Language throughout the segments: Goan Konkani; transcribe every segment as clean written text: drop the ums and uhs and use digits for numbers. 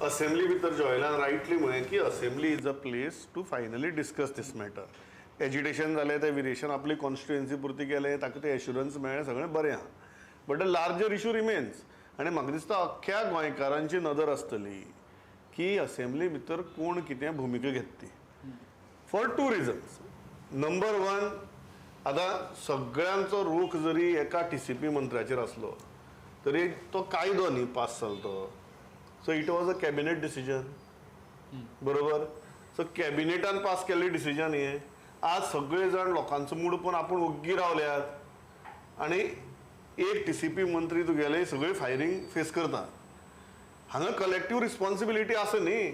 असेंब्ली भितर जॉयलान रायटली म्हळें की assembly is a place to finally discuss this matter. Agitation जालें तें विरेशान आपली कॉन्स्टिट्युएन्सी पुरती केलें, ताका तें एश्युरन्स मेळ्ळें, सगळें बरें आहा, but the larger issue remains. आनी म्हाका दिसता अख्ख्या गोंयकारांची नदर आसतली की असेंब्ली भितर कोण कितें भुमिका घेता ती, for two reasons. Number one, आतां सगळ्यांचो रोख जरी एका टीसीपी मंत्र्याचेर आसलो तरी तो कायदो न्ही पास जालो तो. So it was a cabinet decision, बरोबर? सो कॅबिनेटान पास केल्लें डिसिजन हें. आज सगळे जाण लोकांचो मूड पळोवन आपूण ओग्गी रावल्यात आनी एक टीसीपी मंत्री तुगेले सगळे फायरींग फेस करता. हांगा कलेक्टीव रिस्पॉन्सिबिलिटी आसा न्ही.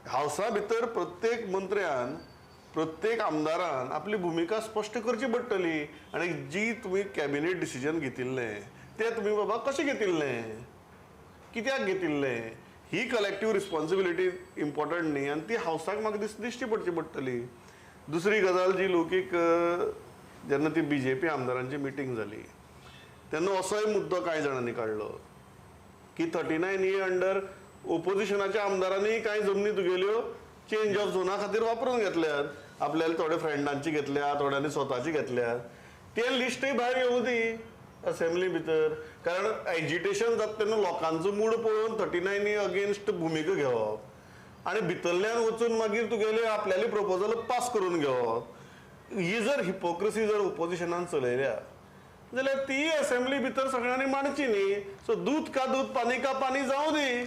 हावसा भितर प्रत्येक मंत्र्यान, प्रत्येक आमदारान आपली भुमिका स्पश्ट करची पडटली. आनी जी तुमी कॅबिनेट डिसिजन घेतिल्लें तें तुमी बाबा कशें घेतिल्लें, कित्याक घेतिल्लें, ही कलेक्टीव रिस्पॉन्सिबिलिटी इम्पॉर्टंट न्ही. आनी ती हावसाक म्हाका दिश्टी पडची पडटली. दुसरी गजाल जी लोकीक, जेन्ना ती बीजेपी आमदारांची मिटींग जाली तेन्ना असोय मुद्दो कांय जाणांनी काडलो की 39A under ओपोजिशनाच्या आमदारांनी कांय जमनी तुगेल्यो चेंज ऑफ झोना खातीर वापरून घेतल्यात. आपल्याला थोडे फ्रेंडांची घेतल्या, थोड्यांनी स्वताची घेतल्यात. ते लिस्टूय भायर येवं दी असेंब्ली भितर, कारण एजिटेशन जाता तेन्ना लोकांचो मूड पळोवन 39A against भुमिका घेवप आनी भितरल्यान वचून मागीर तुगेले आपल्याले प्रपोजल पास करून घेवप, ही जर हिपोक्रेसी जर ओपोजिशनान चलयल्या जाल्यार ती असेंब्ली भितर सगळ्यांनी मांडची न्ही. सो दूद का दूद, पानी का पानी जावं दी.